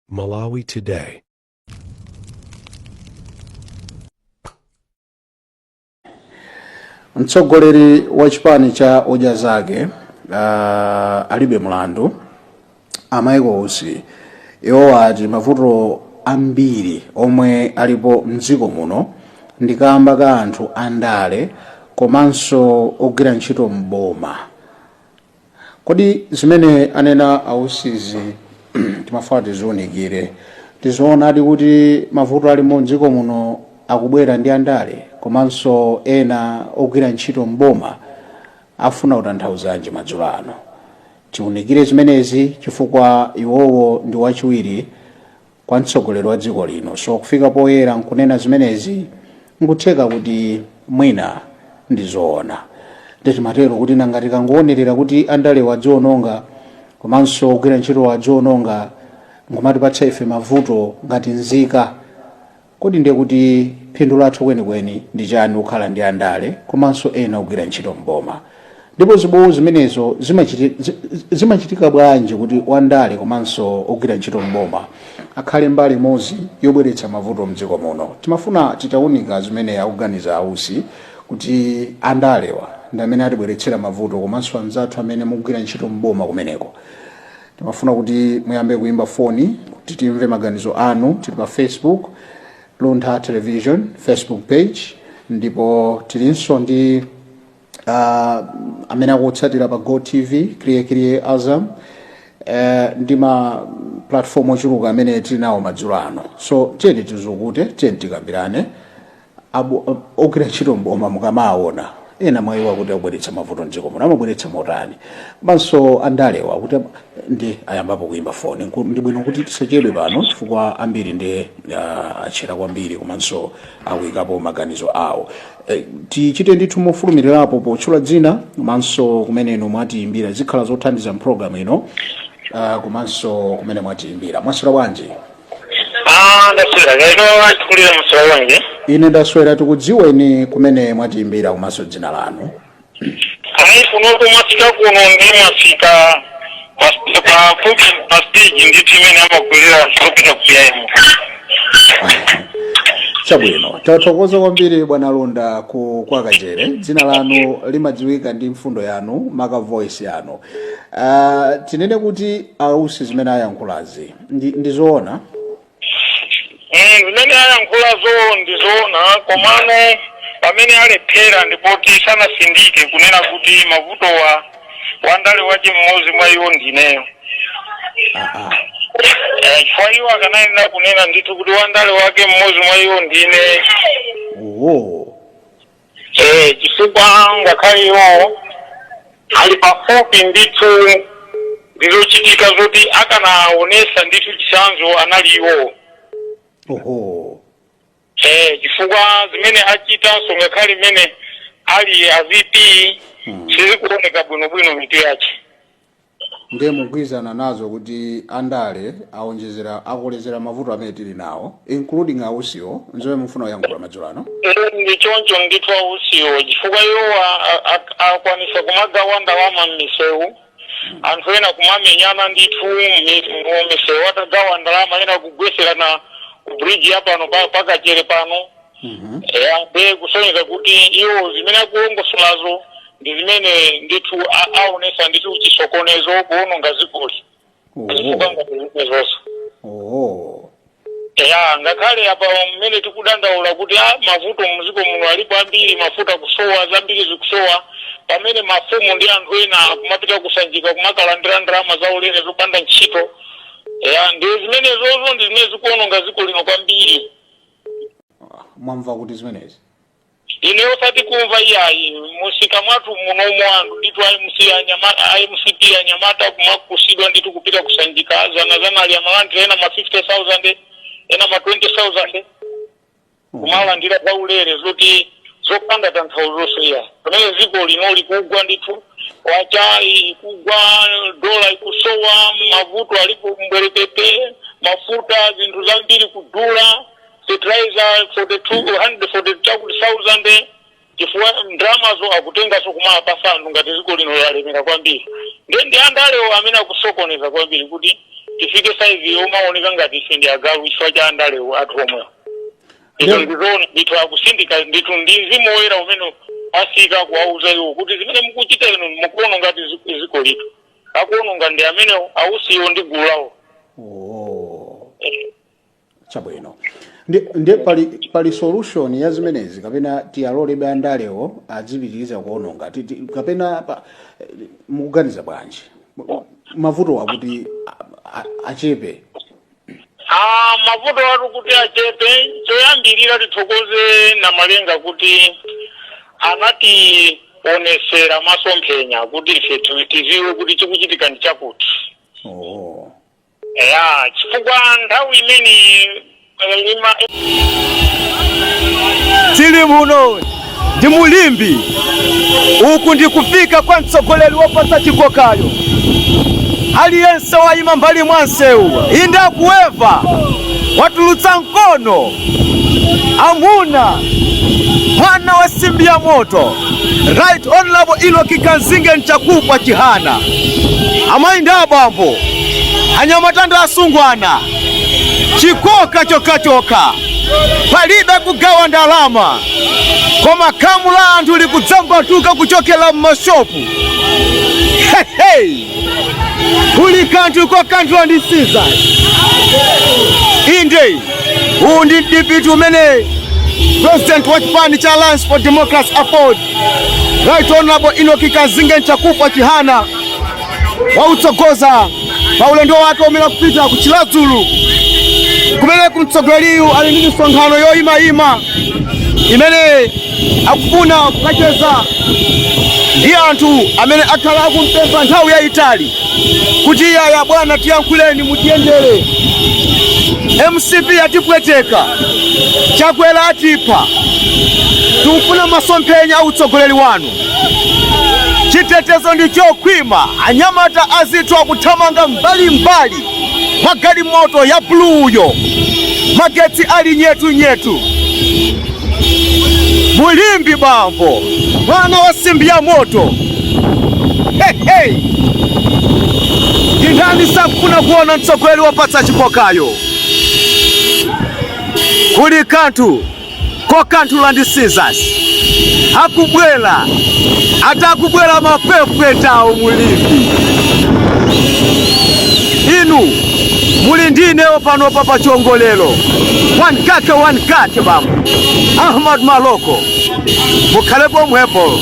Malawi Today. Mtsogoleri wa chipani cha Odya Zake Alibe Mlandu, a Michael Usi, iwo ati mavuto ambiri omwe alipo mdziko muno ndi kamba ka anthu andale komanso ogwira ntchito m'boma. Kodi zimene anena a Usizi timafuna tiziunikire. Ndizoonadi kuti mavuto alimo mdziko muno akubwera ndi andale komanso ena ogwira ntchito m'boma? Afuna kutanthauzanji madzulo ano? Tiunikire zimenezi chifukwa iwowo ndi wachiwiri kwa mtsogoleri wa dziko lino, so kufika poyera nkunena zimenezi nkutheka kuti mwina ndi zoona. Ndiye timatero kuti nanga tikangoonerera kuti andalewa adziononga komanso ogwira ntchito adziononga nkumatipatsa ife mavuto ngati nzika, Kodi ndiye kuti phindu lathu kwenikweni ndi chani kukhala ndi andale komanso ena ogwira ntchito m'boma? Ndipo zibowo zimenezo zimachitika bwanji kuti wandale komanso ogwira ntchito m'boma akhale mbali imodzi yobweretsa mavuto mdziko muno? Timafuna titaunika zimene akuganiza a Usi kuti andalewa ndi amene atibweretsera mavuto komanso anzathu amene mukugwira ntchito m'boma kumeneko. Timafuna kuti muyambe kuimba foni kuti timve maganizo anu. Tili pa Facebook, Luntha Television Facebook page, ndipo tilinso ndi amene akutsatira pa Go TV, Kriye Kriye Azam, ndi ma platform ochuluka amene tili nawo madzulo ano. So tiyeni tizukute, tiyeni tikambirane. Ogwira ntchito mboma mukamaona ena mwa iwo akuti akubweretsa mavuto mdziko muno, amabweretsa motani? Komanso andalewa kuti ndi ayambapo kuimba foni. Ndi bwino kuti tisachedwe pano chifukwa ambiri ndi atchera kwambiri komanso akuyikapo maganizo awo. Tichite ndithu mofulumirirapo potchula dzina komanso kumene inu mwatiyimbira, zikhala zothandiza mpulogalamu ino, komanso kumene mwatiyimbira. Mwaswera bwanji? Ah, ndaswera kaino achikulira mwaswera bwanji? Ine ndaswera. Tikudziweni kumene mwatiyimbira komanso dzina lanu. Ayi, kunoku mwafika kuno ndi mwafika pafupi pa stage ndithu imene amagulira zopita ku PIM. Chabwino, tathokoza kwambiri bwana Lunda ku kwa Kachere. Dzina lanu limadziwika ndi mfundo yanu, maka voice yanu. Tinene kuti a Usi zimene ayankhulazi ndi zoona? Zimene ayankhulazo ndi zoona, komano pamene alephera ndipoti sanasindike kunena kuti mavutowa wandale wache mmodzi mwa iwo ndineyo. Chifukwa iwo akanayenera kunena ndithu kuti wandale wake mmodzi mwa iwo ndine. Oho. Chifukwa ngakhale iwo ali pafupi ndithu ndizochitika zoti akanaonesa ndithu chitsanzo anali iwowo. Oho. Chifukwa zimene achitanso ngakhale mmene ali a VP sizikuoneka bwinobwino mitu yache. Ndiye mugwirizana nazo kuti andale awonjezera, akolezera mavuto amene tili nawo, including a Usiwo, nzomwe mufuna kuyankhula madzulo ano? Ndi choncho ndithu a Usiwo, chifukwa iwo akwanisa kumagawa ndalama m'misewu, anthu ena kumamenyana ndithu mumisewu atagawa ndalama, ena kugweserana ku bridge ya pano pakachere pano. Eya, ndiye kusonyeza kuti iwo zimene akulongosolazo ndi zimene ndithu aonesa ndithu chisokonezo kuononga dzikoli. Zifukwa ngati zimenezonso. Oho. Eya, ngakhale apa mmene tikudandaula kuti mavuto mdziko muno alipo ambiri, mafuta kusowa, zambiri zikusowa, pamene mafumu ndi anthu ena akumapita kusanjika kumakalandira ndalama zaulere zopanda ntchito. Eya, ndi zimenezozo ndi zimene zikuononga dziko lino kwambiri. Mwamva kuti zimenezi? Ine osati kumva iyayi, musika mwathu munomo anthu ndithu a MC a MCP anyamata kumakusidwa ndithu kupita kusanjika zana zana ali amalandira ena ma 50,000, ena ma 20,000 kumalandira zaulere zoti zopanda tanthauzo iya, pamene dziko lino likugwa ndithu, kwacha ikugwa, dola ikusowa, mavuto alipo mbwerekete, mafuta zinthu zambiri kudula, fertilizer 42 140 chakuti thousand, chifukwa ndalamazo akutenganso kumapasa anthu ngati dziko lino lalemera kwambiri. Ndiye ndi andalewo amene akusokoneza kwambiri kuti Tifike saizi yomaoneka ngati ife ndi agalu chifukwa cha andale athu omwewo. Izo ndizoona ndithu, akusindika ndithu ndi Mzimu Woyera umene asika kuwauza iwo kuti zimene mukuchita inu mukuona ngati ziko litu akuononga ndi amenewo, ausiwo ndi gulu lawo. Oh. Chabwino, ndi pali solution ya zimenezi kapena tiyalolebe andalewo adzipitiriza kuononga? Kapena mukuganiza bwanji mavuto akuti achepe? Ah, mavuto atu kuti achepe, choyambirira tithokoze na Malenga kuti anationesera masomphenya kuti ife tiziwe kuti chikuchitika ndi chakuti. Ya, chifukwa nthawi imene Tili muno ndi mulimbi uku, ndi kufika kwa mtsogoleri wopatsa chikokayo. Aliyense wayima mbali mwa msewu, inde, akuweva, watulutsa mkono. Amuna, mwana wa simbi ya moto, Right Honorable Enoch Kamzinge Chakufwa Chihana. Amayi ndi abambo, anyamata ndi asungwana, chikoka chokachoka, palibe kugawa ndalama, koma khamu la anthu likudzambatuka kuchokera m'mashopu. Hey, kuli kanthu kokanthula ndi scissors. Inde, uwu ndi mdipiti umene president wa chipani cha Alliance for Democracy, AFORD, Right Honorable Enoch Kamzinge Chakufwa Chihana wautsogoza pa ulendo wake umene kupita ku Chiradzulu, kumene kumtsogoleriyu ali ndi misonkhano yoyimayima imene akufuna kukacheza ndi anthu amene akhala akumpempha nthawi yayitali kuti, "Iyaya bwana, tiyankhuleni, mutiyendere. MCP yatipweteka, Chakwera atipha, tikufuna masomphenya a utsogoleri wanu." Chitetezo ndi chokhwima, anyamata azithu akuthamanga mbalimbali mwa galimoto ya buluyo, magetsi ali nyetunyetu. Mulimbi bambo, mwana wa simbi ya moto. Hey, hey. Ndani sakufuna kuona mtsogoleri wopatsa chikokayo? Kuli kanthu kokanthula ndi scissors, akubwera, atakubwera mapepwetawo. Mulimbi, inu muli ndinewo panopa pa chiongolero, wankake wankake, bambo Ahmad Maloko, mukhale pomwepo.